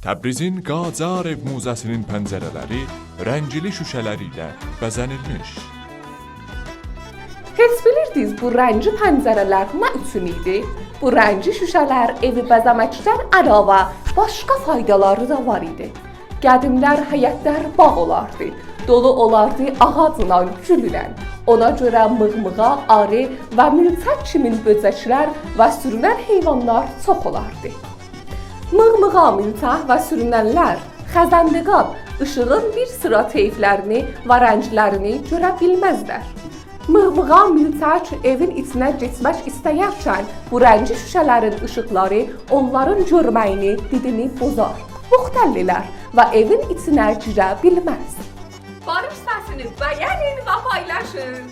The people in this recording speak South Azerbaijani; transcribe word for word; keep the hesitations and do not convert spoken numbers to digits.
تبریزین قاجار ائو موزه‌سینین پنجره‌لری رنگلی شوشه‌لر ایله بزه‌نیلمیش. هئچ بیلیردینیز بو رنگی پنجره‌لر نه اوچون ایدی؟ بو رنگی شوشه‌لر ائوی بزه‌مکدن علاوه باشقا فایدالاری دا وار ایدی. قدیملر حیطلر باغ اولاردی، دولو اولاردی آغاجلا، گولله. اونا گؤره میغمیغا، آری و میلچک کیمین بؤجکلر و سورونن حیوانلار چوخ اولاردی. میغمیغا، میلچک و سوروننلر خزندگان ایشیغین بیر سیرا طیفلرینی و رنگلرینی گؤره بیلمزلر. میغمیغا، میلچک ائوین ایچینه کئچمک ایسته‌یرکن بو رنگی شوشه‌لرین ایشیقلاری اونلارین گؤرمه‌یینی، دیدینی پوزار، مختل ائلر و ائوین ایچینه گیره بیلمز. باریش سسینی بگنین و پایلاشین.